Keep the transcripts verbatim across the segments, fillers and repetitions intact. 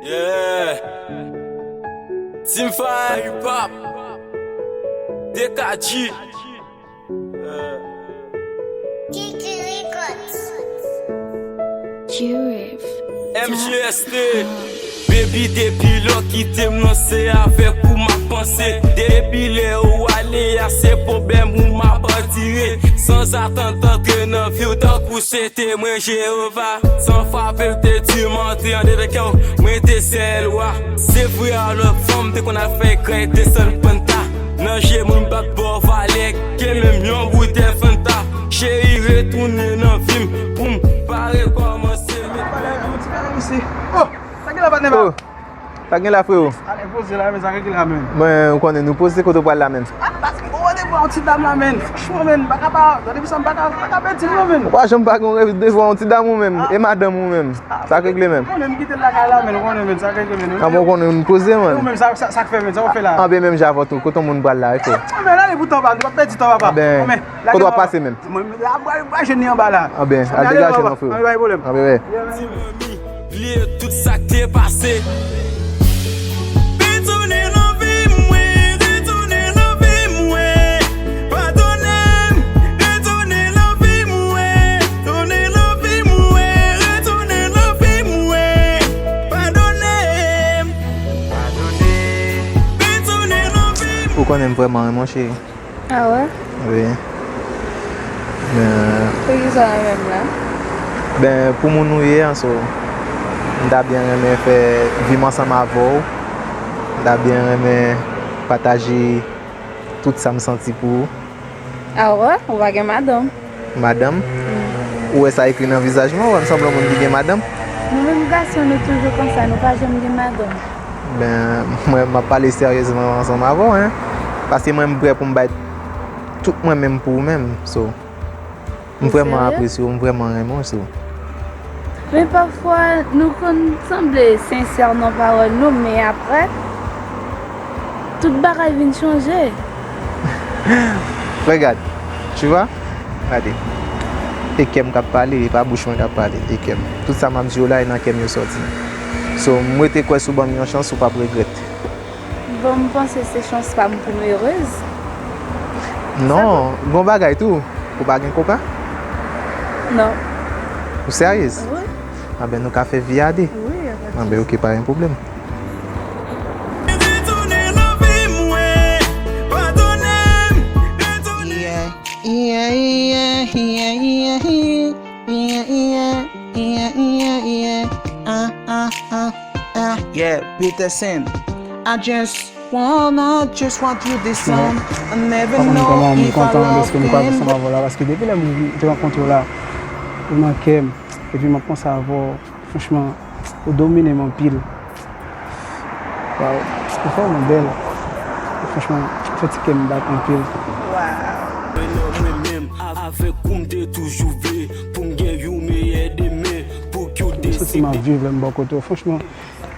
Yeah. Team Fire Hip Hop. D K G. Yeah. Kiki Records. J-Rave. M J S T. Baby, depi lè w kite m nan, se avèk ou m ap panse. Depi lè ou ale a, se pwoblèm ou m ap andire. Sanzatann antre nan vi w tankou se te mwen Jewova. San frape, m te di m antre anndan kè w, mwen te sèl wa. Se vre, alò fanm te konn al fè krèy desann panta. Nan je moun bat bò valè, ke menm yon boutèy Fanta. Cheri, retounen nan vi m pou m pa rekòmanse. Pale yon ti bagay isi. Oh, sa gen la, patnè pa? Oh, sa gen la, freo? Ale poze la, men sa gen ki la, men. Mwen, ou konnen nou poze kote w pral la, men. Ah, paske ou randevou a yon ti dam la, men. Franchman, men, pa ka pa, gade pou sa, m pa ka, pa ka pèdi m, non, men. Ou pa janm pa gen yon randevou a yon ti dam ou menm, e madanm ou menm. Sa k regle menm. Ou konnen m kite l lakay la, men, ou konnen, men, sa k regle menm. Anben, ou konnen m poze, man. Ou menm, sa, sa, sa k fè, men, sa w fè la? Anben, menm jan avè w tou, kote moun pral la, e fè. Ah, men, ale pou tan, papa, nou pa pèdi tan, papa. Anben, kote w ap pase menm? Mwen, la, mwen, mwen, jwenn li anba la. Anben, al degaje non, freo. Anben, pa gen pwoblèm. Anben, wè. Ti manmi, bliye tout sa k te pase. Retounen nan vi mwen, retounen nan vi mwen. Padone m, retounen nan vi mwen, retounen nan vi mwen, retounen nan vi mwen. Padone m, padone m, retounen nan vi mwen. Ou konnen m vrèman renmen w, cheri. Ah wè? Wi. Men, poukisa w renmen m la? Ben, pou moun ou ye an, so, m ta byen renmen fè vi m ansanm avè w. M ta byen renmen pataje tout sa m santi pou ou. Ah wè? Ou pa gen madanm? Madanm? Mm. Ou wè sa ekri nan vizaj mwen, ou wè m sanble yon moun ki gen madanm? Nou menm gason, nou toujou konsa, nou pa janm gen madanm. Ben, mwen, m ap pale seryezman ansanm avè w, en. Paske mwen, m prè pou m bay tout mwen menm pou ou menm. So, m vrèman apresye w, m vrèman renmen w, so. Men pafwa, nou konn sanble sensè nan pawòl nou, men apre, tout bagay vin chanje. Regarde, tu vois? Gade. E kè m k ap pale, e pa bouch mwen k ap pale, e kè m. Tout sa m ap di yo la, e nan kè m yo sòti. So, m rete kwè si w ban m yon chans, ou p ap regrèt. Bon, m panse se chans pa m pou m erez. Non, gon bagay tou. Ou pa gen koka? Non. Ou seryez? Wi. Anben, nou ka fè vi a de. Wi, y a pa de sousi. Anben, oke, pa gen pwoblèm. Yeah, yeah, yeah, yeah, yeah, yeah. Yeah, yeah, yeah, yeah, yeah, yeah. Ah, ah, ah, ah. Yeah, Peterson. I just wanna, just want you this song. I never know if I love them. Mwen kontan dèske m kwaze ansanm avè w la, paske depi lè m te rankontre w la, ou nan kè m, epi m ap panse avè w, franchman, ou domine m anpil. Waw, ou vrèman bèl. Franchman, fè ti kè m bat anpil. Waw. Mwen nan mwen menm, avèk ou m te toujou vle, pou m gen yon meyè demen, pou k ou deside. Mwen santi m ap viv lè m bò kote w. Franchman,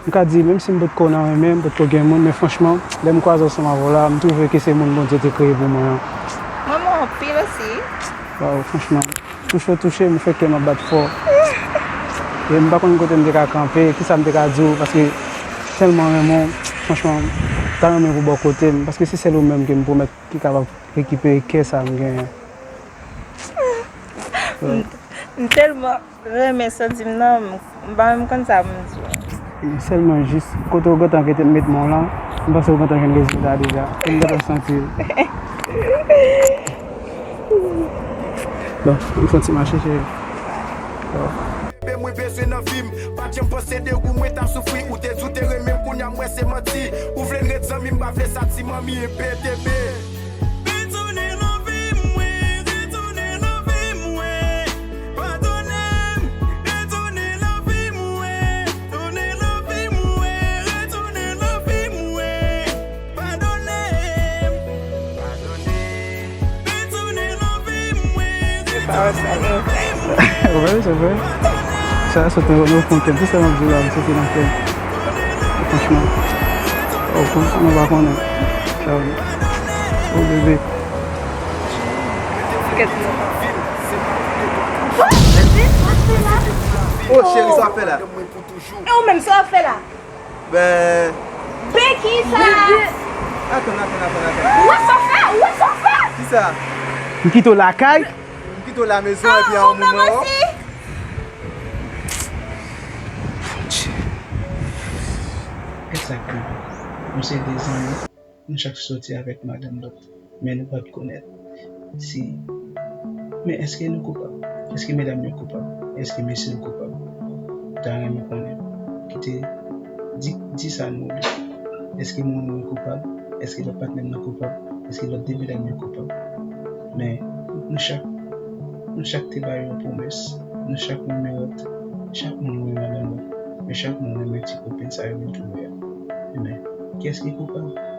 m ka di, menm si m potko nan renmen, m potko gen moun, men franchman, lè m kwaze ansanm avè w la, m twouve ke se moun Bondye te kreye pou mwen an. Mwen, mwen anpil osi. Waw, franchman. Touche w touche m, ou fè kè m ap bat fò. E m pa konn kote m te ka kanpe, kisa m te ka di w, paske tèlman renmen w, franchman, m ta renmen pou bò kote m, paske se sèl ou menm ke m pwomèt ki kapab rekipere kè sa m genyen. M, m tèlman renmen sa w di m nan, m M pa menm konn sa pou m di w. Sèlman jis, kote w gentan rete met men w lan, m panse w gentan jwenn rezilta a deja. E m gentan santi l. Bon, m fè yon ti mache, cheri. Bon. Bebe, mwen bezwen nan vi m. Pa t janm panse de ou mwen t ap soufri. Ou te di w te renmen m, kounye a m wè se manti. Ou vle n ret zanmi, m pa vle sa, ti manmi, P T B. Retounen nan vi mwen, retounen nan vi mwen. Padone m, retounen nan vi mwen, tounen nan vi mwen, retounen nan vi mwen. Padone m, retounen nan vi mwen, retounen nan vi mwen. Vre, se vre. Sa soti nan fon kè m. Tout sa m ap di w la, m soti nan kè m. Franchman. Ou konn, nou pa konnen. Sa vre. Oh, bebe. Kèt non. Oh, cheri, sa w ap fè la? E ou menm, sa w ap fè la? Ben, Beki sa! Atann, atann, atann, atann. Ou wè sa w fè? Ou wè sa w fè? Kisa? M kite w lakay. M kite w lamezon epi a yon moman. Egzakteman. Nou se de zanmi. Nou chak soti avèk madanm lòt. Men nou pa t konèt si. Men èske nou koupab? Èske medam yo koupab? Èske mesye yo koupab? M ta renmen konnen. Kite, di, di sa nou vle. Èske mwen menm mwen koupab? Èske lòt patnè m nan koupab? Èske lòt de medam yo koupab? Men nou chak, nou chak te ba yo yon pwomès. Nou chak renmen lòt. Chak moun renmen madanm lòt. Men chak moun renmen ti koupin sa yo vin twouve a. Men kiyès ki koupab?